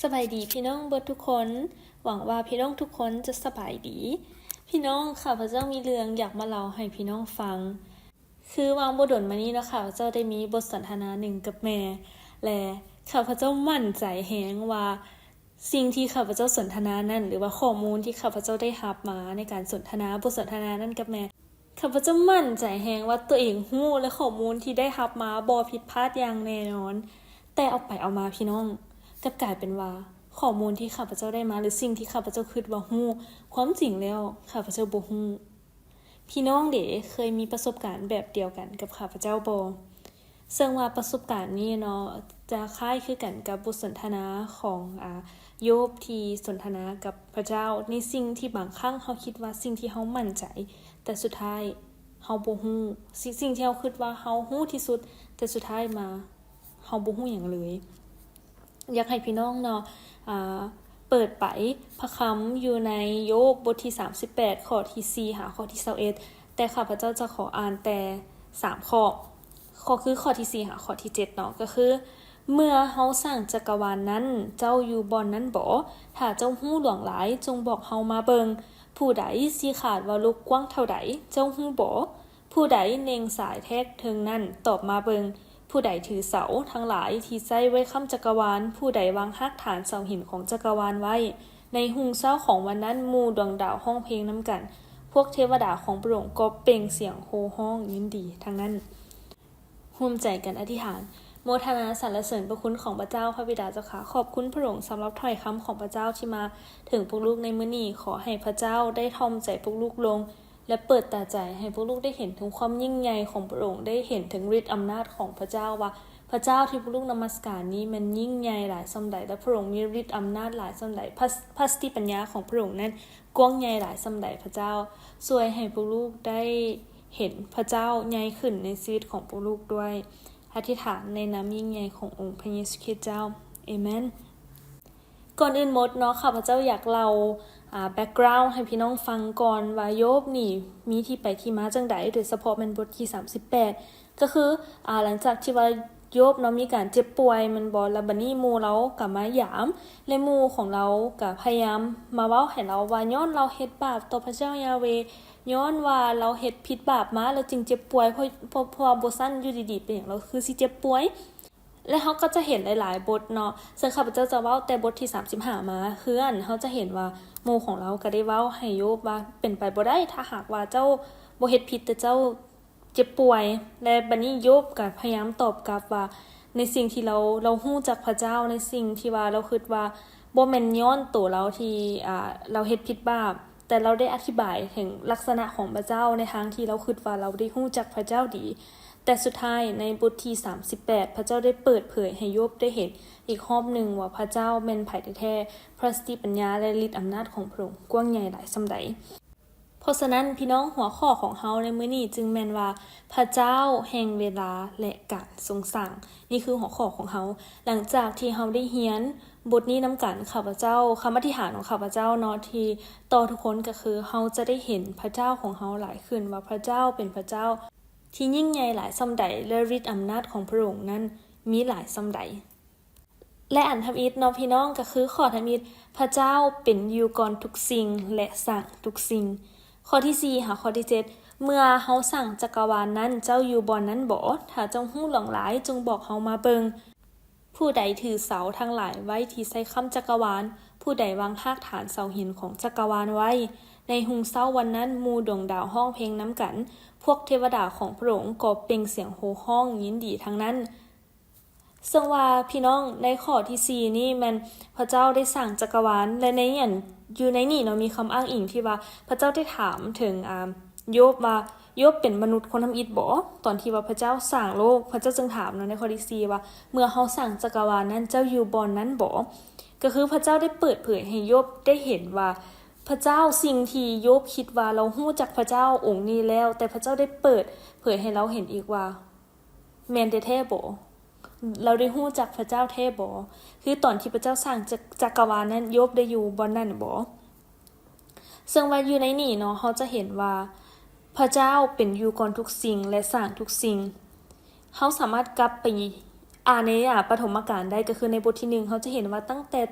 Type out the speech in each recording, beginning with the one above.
ສະບາຍດີພີ່ນ້ອງເບິດທຸກຄົນ, ຫວັງວ່າພີ່ນ້ອງທຸກຄົນຈະສະບາຍດີ. ພີ່ນ້ອງ, ຂ້າພະເຈົ້າມີເລື່ອງຢາກມາເລົ່າໃຫ້ພີ່ນ້ອງຟັງ. ຄືຫວ່າງບໍ່ດົນມານີ້ເນາະ, ຂ້າພະເຈົ້າໄດ້ມີບົດສົນທະນາໜຶ່ງກັບແມ່ ແລະ ຂ້າພະເຈົ້າໝັ້ນໃຈແຮງວ່າ ສິ່ງທີ່ຂ້າພະເຈົ້າສົນທະນານັ້ນ ຫຼືວ່າຂໍ້ມູນທີ່ຂ້າພະເຈົ້າໄດ້ຮັບມາໃນການສົນທະນາ, ບົດສົນທະນານັ້ນກັບແມ່, ຂ້າພະເຈົ້າໝັ້ນໃຈແຮງວ່າຕົວເອງຮູ້ ແລະ ຂໍ້ມູນທີ່ໄດ້ຮັບມາບໍ່ຜິດພາດຢ່າງແນ່ນອນ. ແຕ່ເອົາໄປເອົາມາ, ພີ່ນ້ອງ, ກັບກາຍເປັນວ່າຂໍ້ມູນທີ່ຂ້າພະເຈົ້າໄດ້ມາ ຫຼື ສິ່ງທີ່ຂ້າພະເຈົ້າຄິດວ່າຮູ້, ຄວາມຈິງແລ້ວຂ້າພະເຈົ້າບໍ່ຮູ້. ພີ່ນ້ອງເດ ເຄີຍມີປະສົບການແບບດຽວກັນກັບຂ້າພະເຈົ້າບໍ່? ເຊິ່ງວ່າປະສົບການນີ້ເນາະ ຈະຄ້າຍຄືກັນກັບບົດສົນທະນາຂອງ ອາ ໂຢບທີ່ສົນທະນາກັບພະເຈົ້າ ໃນສິ່ງທີ່ບາງຄັ້ງເຮົາຄິດວ່າສິ່ງທີ່ເຮົາໝັ້ນໃຈ, ແຕ່ສຸດທ້າຍເຮົາບໍ່ຮູ້. ສິ່ງ ສິ່ງທີ່ເຮົາຄິດວ່າເຮົາຮູ້ທີ່ສຸດ, ແຕ່ສຸດທ້າຍມາເຮົາບໍ່ຮູ້ຫຍັງເລີຍ. ຢາກໃຫ້ພີ່ນ້ອງເນາະ ອາ ເປີດໄປພະຄຳຢູ່ໃນໂຢບບົດທີສາມສິບແປດ ຂໍ້ທີສີ່ຫາຂໍ້ທີຊາວເອັດ, ແຕ່ຂ້າພະເຈົ້າຈະຂໍອ່ານແຕ່ສາມຂໍ້. ຂໍ້ຄືຂໍ້ທີສີ່ຫາຂໍ້ທີເຈັດເນາະ, ກໍຄື ເມື່ອເຮົາສ້າງຈັກກະວານນັ້ນ, ເຈົ້າຢູ່ບ່ອນນັ້ນບໍ? ຖ້າເຈົ້າຮູ້ຫຼວງຫຼາຍ, ຈົ່ງບອກເຮົາມາເບິ່ງ. ຜູ້ໃດຊີ້ຂາດວ່າໂລກກວ້າງເທົ່າໃດ? ເຈົ້າຮູ້ບໍ? ຜູ້ໃດເນັ່ງສາຍແທກເທິງນັ້ນ? ຕອບມາເບິ່ງ. ຜູ້ໃດຖືເສົາທັງຫຼາຍທີ່ໃຊ້ໄວ້ຄ້ຳຈັກກະວານ? ຜູ້ໃດວາງຮາກຖານເສົາຫີນຂອງຈັກກະວານໄວ້? ໃນຮຸ່ງເຊົ້າຂອງວັນນັ້ນ, ໝູ່ດວງດາວຮ້ອງເພງນຳກັນ, ພວກເທວະດາຂອງພະອົງກໍເປັ່ງສຽງໂຫ່ຮ້ອງຍິນດີທັງນັ້ນ. ຮ່ວມໃຈກັນອະທິຖານ. ໂມທະນາສັນລະເສີນພະຄຸນຂອງພະເຈົ້າ, ພະບິດາເຈົ້າຂ້າ, ຂອບຄຸນພະອົງສຳລັບຖ້ອຍຄຳຂອງພະເຈົ້າທີ່ມາເຖິງພວກລູກໃນມື້ນີ້. ຂໍໃຫ້ພະເຈົ້າໄດ້ຖ່ອມໃຈພວກລູກລົງ ແລະ ເປີດຕາໃຈໃຫ້ພວກລູກໄດ້ເຫັນເຖິງຄວາມຍິ່ງໃຫຍ່ຂອງພະອົງ, ໄດ້ເຫັນເຖິງລິດອຳນາດຂອງພະເຈົ້າ, ວ່າພະເຈົ້າທີ່ພວກລູກນະມັດສະການນີ້ແມ່ນຍິ່ງໃຫຍ່ຫຼາຍສ່ຳໃດ ແລະ ພະອົງມີລິດອຳນາດຫຼາຍສ່ຳໃດ, ພະ ພະສະຕິປັນຍາຂອງພະອົງນັ້ນກວ້າງໃຫຍ່ຫຼາຍສ່ຳໃດ. ພະເຈົ້າຊ່ວຍໃຫ້ພວກລູກໄດ້ເຫັນພະເຈົ້າໃຫຍ່ຂຶ້ນໃນຊີວິດຂອງພວກລູກດ້ວຍ. ອະທິຖານໃນນາມຍິ່ງໃຫຍ່ຂອງອົງພະເຢຊູຄຣິດເຈົ້າ. ເອເມນ. ກ່ອນອື່ນໝົດເນາະ, ຂ້າພະເຈົ້າຢາກເລົ່າ ອາ ແບັກກຣາວໃຫ້ພີ່ນ້ອງຟັງກ່ອນວ່າໂຢບນີ້ມີທີ່ໄປທີ່ມາຈັ່ງໃດ, ໂດຍສະເພາະແມ່ນບົດທີສາມສິບແປດ. ກໍຄື ອາ ຫຼັງຈາກທີ່ວ່າໂຢບເນາະ ມີການເຈັບປ່ວຍແມ່ນບໍ່, ແລ້ວບັດນີ້ໝູ່ລາວກໍມາຢາມ ແລະ ໝູ່ຂອງລາວກໍພະຍາຍາມມາເວົ້າໃຫ້ລາວວ່າ ຍ້ອນລາວເຮັດບາບຕໍ່ພະເຈົ້າຢາເວ, ຍ້ອນວ່າລາວເຮັດຜິດບາບມາ ລາວຈຶ່ງເຈັບປ່ວຍ, ເພາະ ເພາະ ເພາະວ່າບໍ່ຊັ້ນຢູ່ດີໆເປັນຫຍັງລາວຄືຊິເຈັບປ່ວຍ. ແລະ ເຮົາກໍຈະເຫັນຫຼາຍໆບົດເນາະ, ເຊິ່ງຂ້າພະເຈົ້າຈະເວົ້າແຕ່ບົດທີສາມສິບຫ້າມາ, ຄືອັນເຮົາຈະເຫັນວ່າໝູ່ຂອງລາວກໍໄດ້ເວົ້າໃຫ້ໂຢບວ່າ ເປັນໄປບໍ່ໄດ້ ຖ້າຫາກວ່າເຈົ້າບໍ່ເຮັດຜິດ ແຕ່ເຈົ້າເຈັບປ່ວຍ. ແລະ ບັດນີ້ໂຢບກໍພະຍາຍາມຕອບກັບວ່າ ໃນສິ່ງທີ່ລາວ ລາວຮູ້ຈັກພະເຈົ້າ, ໃນສິ່ງທີ່ວ່າລາວຄິດວ່າບໍ່ແມ່ນຍ້ອນໂຕລາວທີ່ ອາ ລາວເຮັດຜິດບາບ, ແຕ່ລາວໄດ້ອະທິບາຍເຖິງລັກສະນະຂອງພະເຈົ້າໃນທາງທີ່ລາວຄິດວ່າລາວໄດ້ຮູ້ຈັກພະເຈົ້າດີ. ແຕ່ສຸດທ້າຍໃນບົດທີສາມສິບແປດ ພະເຈົ້າໄດ້ເປີດເຜີຍໃຫ້ໂຢບໄດ້ເຫັນອີກຮອບໜຶ່ງວ່າພະເຈົ້າແມ່ນໃຜແທ້ໆ, ພະສະຕິປັນຍາ ແລະ ລິດອຳນາດຂອງພະອົງກວ້າງໃຫຍ່ຫຼາຍສ່ຳໃດ. ເພາະສະນັ້ນ ພີ່ນ້ອງ, ຫົວຂໍ້ຂອງເຮົາໃນມື້ນີ້ຈຶ່ງແມ່ນວ່າ ພະເຈົ້າແຫ່ງເວລາ ແລະ ການຊົງສ້າງ. ນີ້ຄືຫົວຂໍ້ຂອງເຮົາ. ຫຼັງຈາກທີ່ເຮົາໄດ້ຮຽນບົດນີ້ນຳກັນ, ຂ້າພະເຈົ້າ, ຄຳອະທິຖານຂອງຂ້າພະເຈົ້າເນາະ ທີ່ຕໍ່ທຸກຄົນກໍຄື ເຮົາຈະໄດ້ເຫັນພະເຈົ້າຂອງເຮົາຫຼາຍຂຶ້ນ ວ່າພະເຈົ້າເປັນພະເຈົ້າ ທີ່ຍິ່ງໃຫຍ່ຫຼາຍສ່ຳໃດ ແລະ ລິດອຳນາດຂອງພະອົງນັ້ນມີຫຼາຍສ່ຳໃດ. ແລະ ອັນທຳອິດເນາະ ພີ່ນ້ອງ, ກໍຄືຂໍ້ທຳອິດ, ພະເຈົ້າເປັນຢູ່ກ່ອນທຸກສິ່ງ ແລະ ສ້າງທຸກສິ່ງ. ຂໍ້ທີສີ່ຫາຂໍ້ທີເຈັດ, ເມື່ອເຮົາສ້າງຈັກກະວານນັ້ນ, ເຈົ້າຢູ່ບ່ອນນັ້ນບໍ? ຖ້າເຈົ້າຮູ້ຫຼວງຫຼາຍ, ຈົ່ງບອກເຮົາມາເບິ່ງ. ຜູ້ໃດຖືເສົາທັງຫຼາຍໄວ້ທີ່ໃຊ້ຄ້ຳຈັກກະວານ? ຜູ້ໃດວາງຮາກຖານເສົາຫີນຂອງຈັກກະວານໄວ້? ໃນຮຸ່ງເຊົ້າວັນນັ້ນ, ໝູ່ດວງດາວຮ້ອງເພງນຳກັນ, ພວກເທວະດາຂອງພະອົງກໍເປັ່ງສຽງໂຫ່ຮ້ອງຍິນດີທັງນັ້ນ. ເຊິ່ງວ່າ ພີ່ນ້ອງ, ໃນຂໍ້ທີສີ່ນີ້ແມ່ນພະເຈົ້າໄດ້ສ້າງຈັກກະວານ ແລະ ໃນອັນ ຢູ່ໃນນີ້ເນາະ ມີຄຳອ້າງອີງທີ່ວ່າພະເຈົ້າໄດ້ຖາມເຖິງ ອາ ໂຢບວ່າ ໂຢບເປັນມະນຸດຄົນທຳອິດບໍ? ຕອນທີ່ວ່າພະເຈົ້າສ້າງໂລກ, ພະເຈົ້າຈຶ່ງຖາມເນາະ ໃນຂໍ້ທີສີ່ວ່າ ເມື່ອເຮົາສ້າງຈັກກະວານນັ້ນ, ເຈົ້າຢູ່ບ່ອນນັ້ນບໍ? ກໍຄືພະເຈົ້າໄດ້ເປີດເຜີຍໃຫ້ໂຢບໄດ້ເຫັນວ່າ ພະເຈົ້າ, ສິ່ງທີ່ໂຢບຄິດວ່າລາວຮູ້ຈັກພະເຈົ້າອົງນີ້ແລ້ວ, ແຕ່ພະເຈົ້າໄດ້ເປີດເຜີຍໃຫ້ລາວເຫັນອີກວ່າ ແມ່ນແທ້ໆບໍ? ລາວໄດ້ຮູ້ຈັກພະເຈົ້າແທ້ບໍ? ຄືຕອນທີ່ພະເຈົ້າສ້າງຈັກ ຈັກກະວານນັ້ນ, ໂຢບໄດ້ຢູ່ບ່ອນນັ້ນບໍ? ເຊິ່ງວ່າຢູ່ໃນນີ້ເນາະ, ເຮົາຈະເຫັນວ່າພະເຈົ້າເປັນຢູ່ກ່ອນທຸກສິ່ງ ແລະ ສ້າງທຸກສິ່ງ. ເຮົາສາມາດກັບໄປອ່ານໃນ ອາ ປະຖົມມະການໄດ້, ກໍຄືໃນບົດທີໜຶ່ງ ເຮົາຈະເຫັນວ່າຕັ້ງແຕ່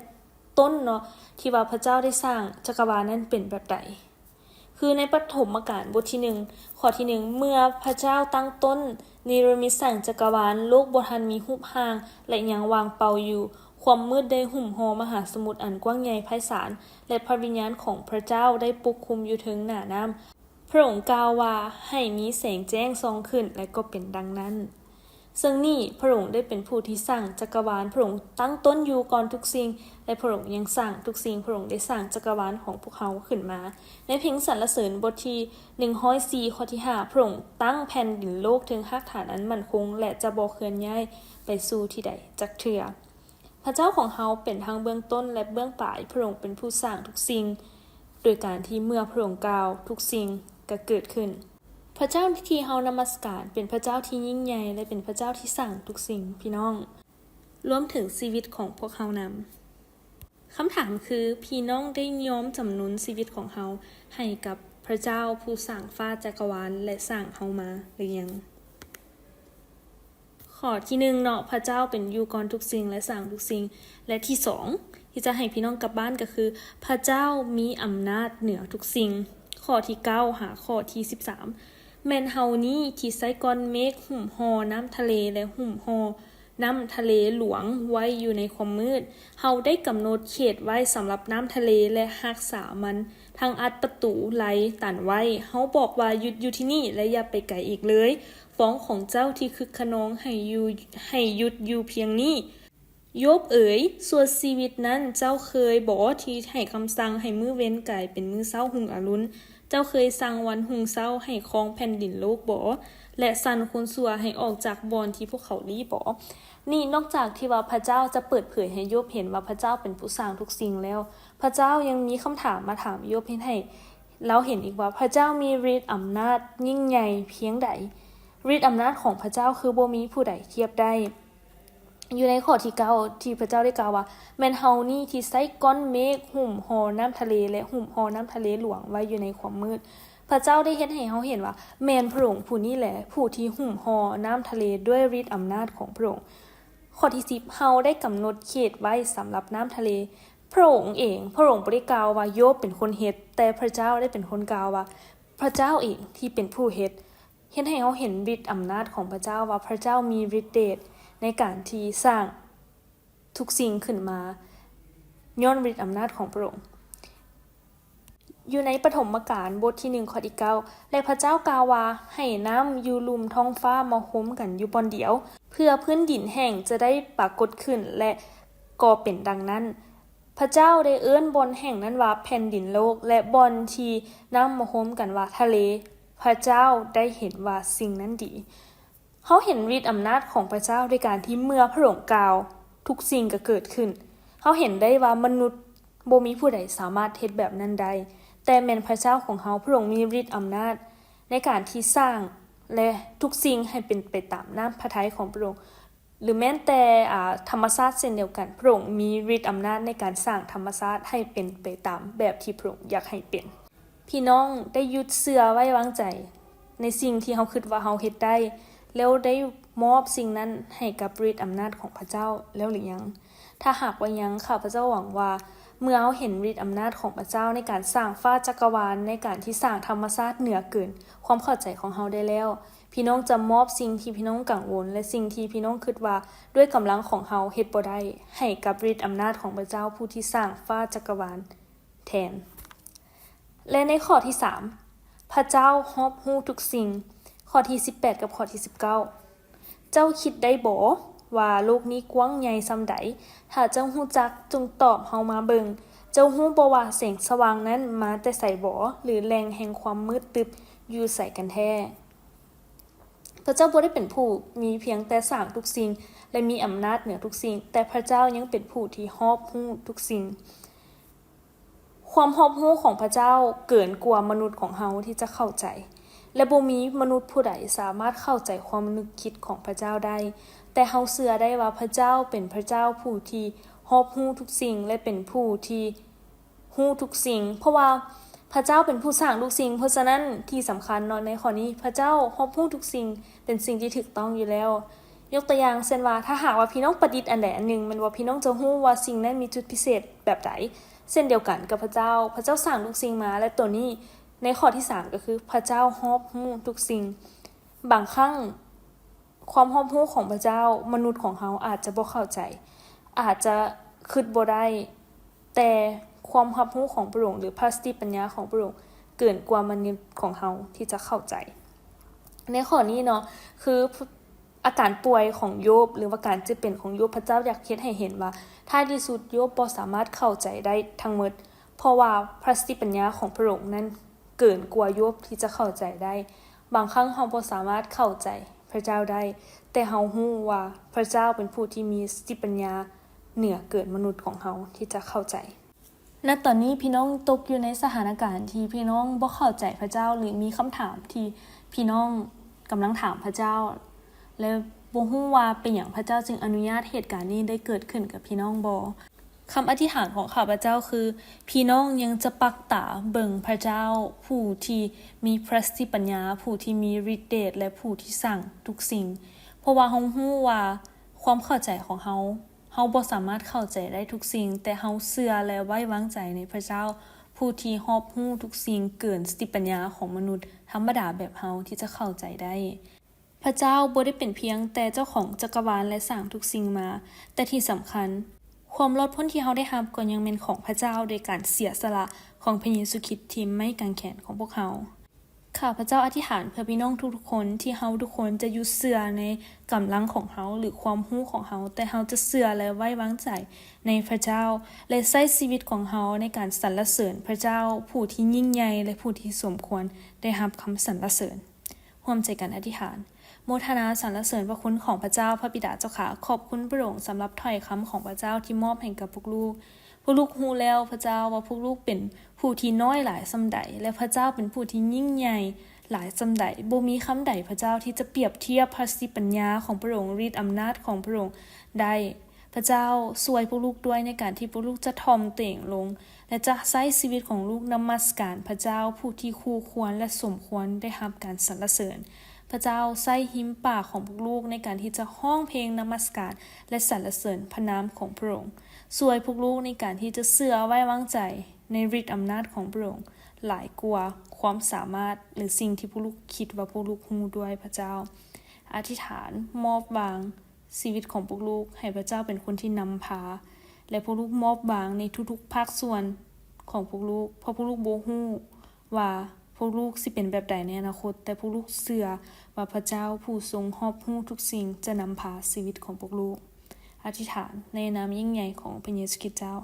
ຕົ້ນເນາະ ທີ່ວ່າພະເຈົ້າໄດ້ສ້າງຈັກກະວານນັ້ນເປັນແບບໃດ? ຄືໃນປະຖົມມະການບົດທີໜຶ່ງ ຂໍ້ທີໜຶ່ງ ເມື່ອພະເຈົ້າຕັ້ງຕົ້ນນິລະມິດສ້າງຈັກກະວານ, ໂລກບໍ່ທັນມີຮູບຮ່າງ ແລະ ຍັງວ່າງເປົ່າຢູ່. ຄວາມມືດໄດ້ຫຸ້ມຫໍ່ມະຫາສະໝຸດອັນກວ້າງໃຫຍ່ໄພສານ ແລະ ພະວິນຍານຂອງພະເຈົ້າໄດ້ປົກຄຸມຢູ່ເທິງໜ້ານ້ຳ. ພະອົງກ່າວວ່າ, ໃຫ້ມີແສງແຈ້ງສ່ອງຂຶ້ນ, ແລະ ກໍເປັນດັ່ງນັ້ນ. ເຊິ່ງນີ້ພະອົງໄດ້ເປັນຜູ້ທີ່ສ້າງຈັກກະວານ, ພະອົງຕັ້ງຕົ້ນຢູ່ກ່ອນທຸກສິ່ງ ແລະ ພະອົງຍັງສ້າງທຸກສິ່ງ. ພະອົງໄດ້ສ້າງຈັກກະວານຂອງພວກເຮົາຂຶ້ນມາ. ໃນເພງສັນລະເສີນບົດທີໜຶ່ງຮ້ອຍສີ່ ຂໍ້ທີຫ້າ ພະອົງຕັ້ງແຜ່ນດິນໂລກເທິງຮາກຖານອັນໝັ້ນຄົງ ແລະ ຈະບໍ່ເຄື່ອນຍ້າຍໄປສູ່ທີ່ໃດຈັກເທື່ອ. ພະເຈົ້າຂອງເຮົາເປັນທັງເບື້ອງຕົ້ນ ແລະ ເບື້ອງປາຍ. ພະອົງເປັນຜູ້ສ້າງທຸກສິ່ງ, ໂດຍການທີ່ເມື່ອພະອົງກ່າວ, ທຸກສິ່ງກໍເກີດຂຶ້ນ. ພະເຈົ້າທີ່ເຮົານະມັດສະການເປັນພະເຈົ້າທີ່ຍິ່ງໃຫຍ່ ແລະ ເປັນພະເຈົ້າທີ່ສ້າງທຸກສິ່ງ, ພີ່ນ້ອງ, ລວມເຖິງຊີວິດຂອງພວກເຮົານຳ. ຄຳຖາມຄື, ພີ່ນ້ອງໄດ້ຍອມຈຳນົນຊີວິດຂອງເຮົາໃຫ້ກັບພະເຈົ້າຜູ້ສ້າງຟ້າຈັກກະວານ ແລະ ສ້າງເຮົາມາຫຼືຍັງ? ຂໍ້ທີໜຶ່ງເນາະ, ພະເຈົ້າເປັນຢູ່ກ່ອນທຸກສິ່ງ ແລະ ສ້າງທຸກສິ່ງ. ແລະ ທີສອງ ທີ່ຈະໃຫ້ພີ່ນ້ອງກັບບ້ານກໍຄື ພະເຈົ້າມີອຳນາດເໜືອທຸກສິ່ງ. ຂໍ້ທີເກົ້າຫາຂໍ້ທີສິບສາມ ແມ່ນເຮົານີ້ທີ່ໃຊ້ກ້ອນເມກຫຸ້ມຫໍ່ນ້ຳທະເລ ແລະ ຫຸ້ມຫໍ່ນ້ຳທະເລຫຼວງໄວ້ຢູ່ໃນຄວາມມືດ. ເຮົາໄດ້ກຳນົດເຂດໄວ້ສຳລັບນ້ຳທະເລ ແລະ ຮັກສາມັນ, ທັງອັດປະຕູໄລຕັນໄວ້. ເຮົາບອກວ່າ, ຢຸດຢູ່ທີ່ນີ້ ແລະ ຢ່າໄປໄກອີກເລີຍ. ຟອງຂອງເຈົ້າທີ່ຄຶກຂະນອງໃຫ້ຢູ່, ໃຫ້ຢຸດຢູ່ພຽງນີ້. ໂຢບເອີຍ, ຊົ່ວຊີວິດນັ້ນເຈົ້າເຄີຍບໍທີ່ໃຫ້ຄຳສັ່ງໃຫ້ມື້ເວັນກາຍເປັນມື້ເຊົ້າຮຸ່ງອາລຸນ? ເຈົ້າເຄີຍສັ່ງວັນຮຸ່ງເຊົ້າໃຫ້ຄອງແຜ່ນດິນໂລກບໍ ແລະ ສັ່ນຄົນຊົ່ວໃຫ້ອອກຈາກບ່ອນທີ່ພວກເຂົາລີ້ບໍ? ນີ້ນອກຈາກທີ່ວ່າພະເຈົ້າຈະເປີດເຜີຍໃຫ້ໂຢບເຫັນວ່າພະເຈົ້າເປັນຜູ້ສ້າງທຸກສິ່ງແລ້ວ, ພະເຈົ້າຍັງມີຄຳຖາມມາຖາມໂຢບເຮັດໃຫ້ລາວເຫັນອີກວ່າ ພະເຈົ້າມີລິດອຳນາດຍິ່ງໃຫຍ່ພຽງໃດ? ລິດອຳນາດຂອງພະເຈົ້າຄືບໍ່ມີຜູ້ໃດທຽບໄດ້. ຢູ່ໃນຂໍ້ທີເກົ້າ ທີ່ພະເຈົ້າໄດ້ກ່າວວ່າ, ແມ່ນເຮົານີ້ທີ່ໃຊ້ກ້ອນເມກຫຸ້ມຫໍ່ນ້ຳທະເລ ແລະ ຫຸ້ມຫໍ່ນ້ຳທະເລຫຼວງໄວ້ຢູ່ໃນຄວາມມືດ. ພະເຈົ້າໄດ້ເຮັດໃຫ້ເຮົາເຫັນວ່າ ແມ່ນພະອົງຜູ້ນີ້ແຫຼະ ຜູ້ທີ່ຫຸ້ມຫໍ່ນ້ຳທະເລດ້ວຍລິດອຳນາດຂອງພະອົງ. ຂໍ້ທີສິບ ເຮົາໄດ້ກຳນົດເຂດໄວ້ສຳລັບນ້ຳທະເລ. ພະອົງເອງ, ພະອົງບໍ່ໄດ້ກ່າວວ່າໂຢບເປັນຄົນເຮັດ, ແຕ່ພະເຈົ້າໄດ້ເປັນຄົນກ່າວວ່າ ພະເຈົ້າເອງທີ່ເປັນຜູ້ເຮັດ. ເຮັດໃຫ້ເຮົາເຫັນລິດອຳນາດຂອງພະເຈົ້າວ່າພະເຈົ້າມີລິດເດດໃນການທີ່ສ້າງທຸກສິ່ງຂຶ້ນມາ ຍ້ອນລິດອຳນາດຂອງພະອົງ. ຢູ່ໃນປະຖົມມະການບົດທີໜຶ່ງ ຂໍ້ທີເກົ້າ ແລະ ພະເຈົ້າກ່າວວ່າ, ໃຫ້ນ້ຳຢູ່ລຸ່ມທ້ອງຟ້າມາໂຮມກັນຢູ່ບ່ອນດຽວ, ເພື່ອພື້ນດິນແຫ້ງຈະໄດ້ປາກົດຂຶ້ນ, ແລະ ກໍເປັນດັ່ງນັ້ນ. ພະເຈົ້າໄດ້ເອີ້ນບ່ອນແຫ່ງນັ້ນວ່າແຜ່ນດິນໂລກ ແລະ ບ່ອນທີ່ນ້ຳມາໂຮມກັນວ່າທະເລ. ພະເຈົ້າໄດ້ເຫັນວ່າສິ່ງນັ້ນດີ. ເຮົາເຫັນລິດອຳນາດຂອງພະເຈົ້າໂດຍການທີ່ເມື່ອພະອົງກ່າວ, ທຸກສິ່ງກໍເກີດຂຶ້ນ. ເຮົາເຫັນໄດ້ວ່າມະນຸດບໍ່ມີຜູ້ໃດສາມາດເຮັດແບບນັ້ນໄດ້, ແຕ່ແມ່ນພະເຈົ້າຂອງເຮົາ, ພະອົງມີລິດອຳນາດໃນການທີ່ສ້າງ ແລະ ທຸກສິ່ງໃຫ້ເປັນໄປຕາມນ້ຳພະໄທຂອງພະອົງ. ຫຼືແມ່ນແຕ່ ອາ ທຳມະຊາດເຊັ່ນດຽວກັນ, ພະອົງມີລິດອຳນາດໃນການສ້າງທຳມະຊາດໃຫ້ເປັນໄປຕາມແບບທີ່ພະອົງຢາກໃຫ້ເປັນ. ພີ່ນ້ອງໄດ້ຢຸດເຊື່ອໄວ້ວາງໃຈໃນສິ່ງທີ່ເຮົາຄິດວ່າເຮົາເຮັດໄດ້, ແລ້ວໄດ້ມອບສິ່ງນັ້ນໃຫ້ກັບລິດອຳນາດຂອງພະເຈົ້າແລ້ວຫຼືຍັງ? ຖ້າຫາກວ່າຍັງ, ຂ້າພະເຈົ້າຫວັງວ່າເມື່ອເຮົາເຫັນລິດອຳນາດຂອງພະເຈົ້າໃນການສ້າງຟ້າຈັກກະວານ, ໃນການທີ່ສ້າງທຳມະຊາດເໜືອເກີນຄວາມເຂົ້າໃຈຂອງເຮົາໄດ້ແລ້ວ, ພີ່ນ້ອງຈະມອບສິ່ງທີ່ພີ່ນ້ອງກັງວົນ ແລະ ສິ່ງທີ່ພີ່ນ້ອງຄິດວ່າດ້ວຍກຳລັງຂອງເຮົາເຮັດບໍ່ໄດ້ ໃຫ້ກັບລິດອຳນາດຂອງພະເຈົ້າຜູ້ທີ່ສ້າງຟ້າຈັກກະວານແທນ. ແລະ ໃນຂໍ້ທີສາມ ພະເຈົ້າຮອບຮູ້ທຸກສິ່ງ, ຂໍ້ທີສິບແປດ ກັບຂໍ້ທີສິບເກົ້າ ເຈົ້າຄິດໄດ້ບໍ່ວ່າໂລກນີ້ກວ້າງໃຫຍ່ສ່ຳໃດ? ຖ້າເຈົ້າຮູ້ຈັກ, ຈົ່ງຕອບເຮົາມາເບິ່ງ. ເຈົ້າຮູ້ບໍ່ວ່າແສງສະຫວ່າງນັ້ນມາແຕ່ໃສບໍ? ຫຼື ແຫຼ່ງແຫ່ງຄວາມມືດຕຶບຢູ່ໃສກັນແທ້? ພະເຈົ້າບໍ່ໄດ້ເປັນຜູ້ມີພຽງແຕ່ສ້າງທຸກສິ່ງ ແລະ ມີອຳນາດເໜືອທຸກສິ່ງ, ແຕ່ພະເຈົ້າຍັງເປັນຜູ້ທີ່ຮອບຮູ້ທຸກສິ່ງ. ຄວາມຮອບຮູ້ຂອງພະເຈົ້າເກີນກວ່າມະນຸດຂອງເຮົາທີ່ຈະເຂົ້າໃຈ, ແລະ ບໍ່ມີມະນຸດຜູ້ໃດສາມາດເຂົ້າໃຈຄວາມນຶກຄິດຂອງພະເຈົ້າໄດ້. ແຕ່ເຮົາເຊື່ອໄດ້ວ່າພະເຈົ້າເປັນພະເຈົ້າຜູ້ທີ່ຮອບຮູ້ທຸກສິ່ງ ແລະ ເປັນຜູ້ທີ່ ຮູ້ທຸກສິ່ງ, ເພາະວ່າພະເຈົ້າເປັນຜູ້ສ້າງທຸກສິ່ງ. ເພາະສະນັ້ນ, ທີ່ສຳຄັນເນາະ ໃນຂໍ້ນີ້, ພະເຈົ້າຮອບຮູ້ທຸກສິ່ງ, ເປັນສິ່ງທີ່ຖືກຕ້ອງຢູ່ແລ້ວ. ຍົກຕົວຢ່າງເຊັ່ນວ່າ ຖ້າຫາກວ່າພີ່ນ້ອງປະດິດອັນໃດອັນໜຶ່ງ, ແມ່ນບໍ່? ພີ່ນ້ອງຈະຮູ້ວ່າສິ່ງນັ້ນມີຈຸດພິເສດແບບໃດ. ເຊັ່ນດຽວກັນກັບພະເຈົ້າ, ພະເຈົ້າສ້າງທຸກສິ່ງມາ ແລະ ໂຕນີ້ໃນຂໍ້ທີສາມກໍຄື ພະເຈົ້າຮອບຮູ້ທຸກສິ່ງ. ບາງຄັ້ງ ຄວາມຮອບຮູ້ຂອງພະເຈົ້າ ມະນຸດຂອງເຮົາອາດຈະບໍ່ເຂົ້າໃຈ, ອາດຈະຄິດບໍ່ໄດ້, ແຕ່ຄວາມຮັບຮູ້ຂອງພະອົງ ຫຼື ພະສະຕິປັນຍາຂອງພະອົງ ເກີນກວ່າມະນຸດຂອງເຮົາທີ່ຈະເຂົ້າໃຈ. ໃນຂໍ້ນີ້ເນາະ ຄື ອາການປ່ວຍຂອງໂຢບ ຫຼືວ່າການເຈັບເປັນຂອງໂຢບ, ພະເຈົ້າຢາກເຮັດໃຫ້ເຫັນວ່າ ທ້າຍທີ່ສຸດໂຢບບໍ່ສາມາດເຂົ້າໃຈໄດ້ທັງໝົດ, ເພາະວ່າພະສະຕິປັນຍາຂອງພະອົງນັ້ນເກີນກວ່າໂຢບທີ່ຈະເຂົ້າໃຈໄດ້. ບາງຄັ້ງເຮົາບໍ່ສາມາດເຂົ້າໃຈພະເຈົ້າໄດ້, ແຕ່ເຮົາຮູ້ວ່າພະເຈົ້າເປັນຜູ້ທີ່ມີສະຕິປັນຍາເໜືອເກີນມະນຸດຂອງເຮົາທີ່ຈະເຂົ້າໃຈ. ນະຕອນນີ້ ພີ່ນ້ອງຕົກຢູ່ໃນສະຖານະການທີ່ພີ່ນ້ອງບໍ່ເຂົ້າໃຈພະເຈົ້າ ຫຼື ມີຄຳຖາມທີ່ພີ່ນ້ອງກຳລັງຖາມພະເຈົ້າ ແລະ ບໍ່ຮູ້ວ່າເປັນຫຍັງພະເຈົ້າຈຶ່ງອະນຸຍາດເຫດການນີ້ໄດ້ເກີດຂຶ້ນກັບພີ່ນ້ອງບໍ່? ຄຳອະທິຖານຂອງຂ້າພະເຈົ້າຄື ພີ່ນ້ອງຍັງຈະປັກຕາເບິ່ງພະເຈົ້າ ຜູ້ທີ່ມີພະສະຕິປັນຍາ, ຜູ້ທີ່ມີລິດເດດ ແລະ ຜູ້ທີ່ສ້າງທຸກສິ່ງ. ເພາະວ່າເຮົາຮູ້ວ່າຄວາມເຂົ້າໃຈຂອງເຮົາ ເຮົາບໍ່ສາມາດເຂົ້າໃຈໄດ້ທຸກສິ່ງ, ແຕ່ເຮົາເຊື່ອ ແລະ ໄວ້ວາງໃຈໃນພະເຈົ້າ ຜູ້ທີ່ຮອບຮູ້ທຸກສິ່ງເກີນສະຕິປັນຍາຂອງມະນຸດທຳມະດາແບບເຮົາທີ່ຈະເຂົ້າໃຈໄດ້. ພະເຈົ້າບໍ່ໄດ້ເປັນພຽງແຕ່ເຈົ້າຂອງຈັກກະວານ ແລະ ສ້າງທຸກສິ່ງມາ, ແຕ່ທີ່ສຳຄັນ, ຄວາມລອດພົ້ນທີ່ເຮົາໄດ້ຮັບກໍຍັງແມ່ນຂອງພະເຈົ້າ ໂດຍການເສຍສະຫຼະຂອງພະເຢຊູຄຣິດທີ່ໄມ້ກາງແຂນຂອງພວກເຮົາ. ຂ້າພະເຈົ້າອະທິຖານເພື່ອພີ່ນ້ອງທຸກໆຄົນ ທີ່ເຮົາທຸກຄົນຈະຢຸດເຊື່ອໃນກຳລັງຂອງເຮົາ ຫຼື ຄວາມຮູ້ຂອງເຮົາ, ແຕ່ເຮົາຈະເຊື່ອ ແລະ ໄວ້ວາງໃຈໃນພະເຈົ້າ ແລະ ໃຊ້ຊີວິດຂອງເຮົາໃນການສັນລະເສີນພະເຈົ້າ ຜູ້ທີ່ຍິ່ງໃຫຍ່ ແລະ ຜູ້ທີ່ສົມຄວນໄດ້ຮັບຄຳສັນລະເສີນ. ຮ່ວມໃຈກັນອະທິຖານ. ໂມທະນາສັນລະເສີນພະຄຸນຂອງພະເຈົ້າ, ພະບິດາເຈົ້າຂ້າ, ຂອບຄຸນພະອົງສຳລັບຖ້ອຍຄຳຂອງພະເຈົ້າທີ່ມອບໃຫ້ກັບພວກລູກ. ພວກລູກຮູ້ແລ້ວ, ພະເຈົ້າ, ວ່າພວກລູກເປັນຜູ້ທີ່ນ້ອຍຫຼາຍສ່ຳໃດ ແລະ ພະເຈົ້າເປັນຜູ້ທີ່ຍິ່ງໃຫຍ່ຫຼາຍສ່ຳໃດ. ບໍ່ມີຄຳໃດ, ພະເຈົ້າ, ທີ່ຈະປຽບທຽບພະສະຕິປັນຍາຂອງພະອົງ, ລິດອຳນາດຂອງພະອົງໄດ້. ພະເຈົ້າ, ຊ່ວຍພວກລູກດ້ວຍໃນການທີ່ພວກລູກຈະຖ່ອມຕົວເອງລົງ ແລະ ຈະໃຊ້ຊີວິດຂອງລູກນະມັດສະການພະເຈົ້າຜູ້ທີ່ຄູ່ຄວນ ແລະ ສົມຄວນໄດ້ຮັບການສັນລະເສີນ. ພະເຈົ້າ, ໃຊ້ຮິມປາກຂອງພວກລູກໃນການທີ່ຈະຮ້ອງເພງນະມັດສະການ ແລະ ສັນລະເສີນພະນາມຂອງພະອົງ. ຊ່ວຍພວກລູກໃນການທີ່ຈະເຊື່ອໄວ້ວາງໃຈໃນລິດອຳນາດຂອງພະອົງ ຫຼາຍກວ່າຄວາມສາມາດ ຫຼື ສິ່ງທີ່ພວກລູກຄິດວ່າພວກລູກຮູ້ດ້ວຍ. ພະເຈົ້າ, ອະທິຖານ, ມອບວາງ ຊີວິດຂອງພວກລູກໃຫ້ພະເຈົ້າເປັນຄົນທີ່ນຳພາ ແລະ ພວກລູກມອບວາງໃນທຸກໆພາກສ່ວນຂອງພວກລູກ, ເພາະພວກລູກບໍ່ຮູ້ວ່າພວກລູກຊິເປັນແບບໃດໃນອະນາຄົດ, ແຕ່ພວກລູກເຊື່ອວ່າພະເຈົ້າຜູ້ຊົງຮອບຮູ້ທຸກສິ່ງຈະນຳພາຊີວິດຂອງພວກລູກ. ອະທິຖານໃນນາມຍິ່ງໃຫຍ່ຂອງພະເຢຊູຄຣິດເຈົ້າ.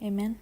ເອເມນ.